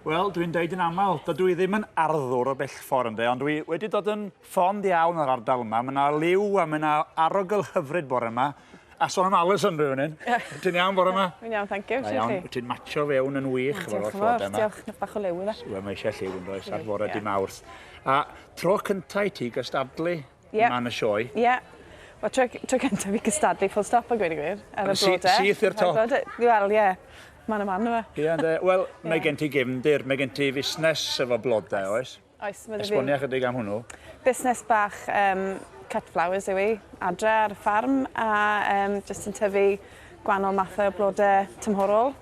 Wel, dwi'n deud yn aml, dydw i ddim yn arddwr o bell ffordd ynde, ond dwi wedi dod yn ffond iawn o'r ardal yma. Mae yna liw a mae yna arogl hyfryd bore yma. A sôn am Alison rhywun hyn. Ti'n iawn bore yma? Fi'n iawn, thank you. Da iawn, wyt ti'n matcho fewn yn wych efo'r Diolch yn holl fawr, flodau yma. diolch. Bach o liw iddo. Wel, mae eisiau lliw yn does, ar fore Ie. di Mawrth. A tro cynta i ti gystadlu Ie. yma yn y sioe. Ie. Wel, tro cyntaf fi cystadlu, full stop a gweud y gwir. Ar y blodau. Syth i'r top. Wel, ie. Man a man yma. Ie, ynde. Wel, mae gen ti gefndir, mae gen ti fusnes efo blodau, oes? Oes, mae 'da fi Esbonia chydig am hwnnw. busnes bach cut flowers yw i, adre ar y ffarm, a jyst yn tyfu gwahanol mathau o blodau tymhorol.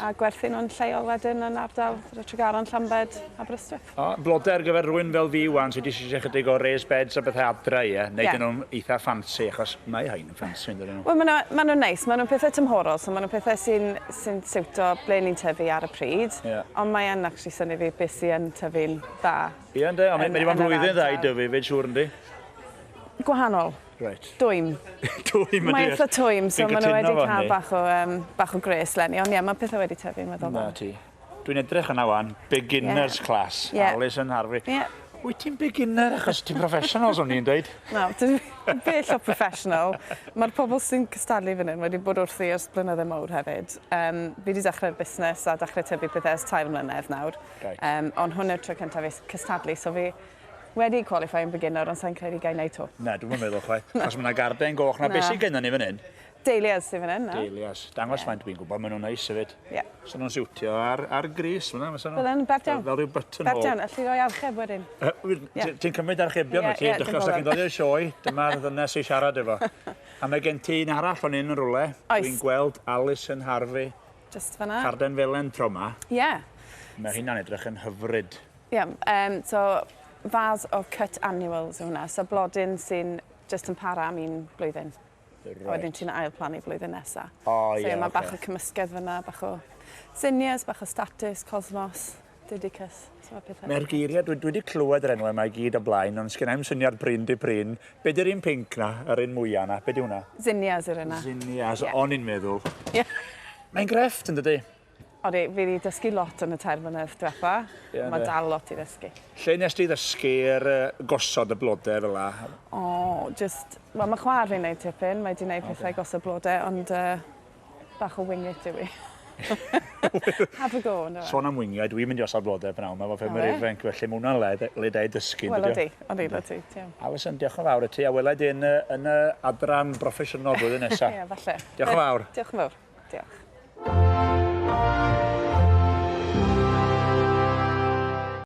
A gwerthu nhw'n lleol wedyn yn ardal Tregaron, Llambed, Aberystwyth. O, blodau ar gyfer rhywun fel fi wan sydd eisiau chydig o raised beds a bethau adre, ie. Neu Ie. dyn nhw'n eitha ffansi, achos mae rhain yn ffansi, yn dydyn nhw. Wel, maen nhw, ma nhw'n neis, maen nhw'n pethau tymhorol, so maen nhw'n pethau sy'n sy siwto ble ni'n tyfu ar y pryd. Ond mae yn actually synnu fi beth sy'n tyfu'n dda. Ie, ynde, ond mae wedi bod yn Yn yr flwyddyn dda i ardal. dyfu, fyd siŵr, yndi? Gwahanol. Dwym. Dwym ydi. Mae eitha twym, so Fi'n maen nhw cytuno wedi efo cael hynny. bach o gres leni, ond ie, mae pethau wedi tyfu'n weddol Na dda. ti. Dwi'n edrych yna wan, beginner's class, Alison Harvey. Wyt ti'n beginner achos ti'n professional, swn i'n dweud? Na, dwi'n bell o professional. Mae'r pobl sy'n cystadlu fan hyn wedi bod wrthi ers blynydde mawr hefyd. Fi wedi dechrau'r busnes a dechrau tyfu pethau ers 3 mlynedd nawr. Ond hwn yw'r tro cyntaf fi cystadlu, so fi wedi qualify yn beginner, ond sa'n credu gai wneud to. Na, dwi'n meddwl chwaith. Achos mae yna garden goch na. Na. Beth sydd gennym ni fan hyn? Dahlias sydd fan hyn, na? Dahlias. Dangos faint dwi'n gwybod, maen nhw'n neis hefyd. Ie. So nhw'n siwtio ar gris fyna, fysa nhw? Bydde'n bert iawn. Fel rhyw buttonhole. Bert iawn, allu roi archeb wedyn. Ti'n cymryd archebion, Ie, wyt ti? ie, Dechrau, dim os ydych chi'n problem. dod i'r sioe, dyma'r ddynes i siarad efo. A mae gen ti un arall fan hyn yn rhywle. Oes. Dwi'n gweld Alison Harvey, Just fan'na. carden felen tro 'ma. Ie. Mae hynna'n edrych yn hyfryd. Ie, so vase o cut annuals yw hwnna. So blodyn sy'n just yn para am un blwyddyn. A wedyn ti'n ail plannu blwyddyn nesa. O, So ie, mae bach ocê. o cymysgedd fyna, bach o zinnias, bach o statice, cosmos, didicus. So mae pethau. Mae'r geiriau, dwi wedi clywed yr enwau yma i gyd o blaen, ond sgen i'm syniad prin di prin. Be di'r un pinc na, yr un mwyaf na? Be di hwnna? Zinnias yw'r yna. Zinnias, Ie. o'n i'n meddwl. Ie. Mae'n grefft, yn dydi? Odi, fi wedi dysgu lot yn y 3 mlynedd diwetha. Ie, Mae ynde. dal lot i ddysgu. Lle nes ti ddysgu'r gosod y blodau fel la? O, just... Wel, mae chwaer fi'n neud tipyn. Mae wedi neud pethau gosod blodau, ond bach o wing it yw i. Have a go, ynddo fe? Sôn am wingiau, dwi'n mynd i osod blodau pnawn yma, efo ffermwyr O, fe? ifanc, felly mae hwnna'n le da i dysgu, Wel, yndydi o? odi, odi, odi, ti iawn. Alison, diolch yn fawr i ti, a wela i di yn y adran broffesiynol blwyddyn nesaf. Ie, falle. Diolch yn fawr. Diolch yn fawr. Diolch.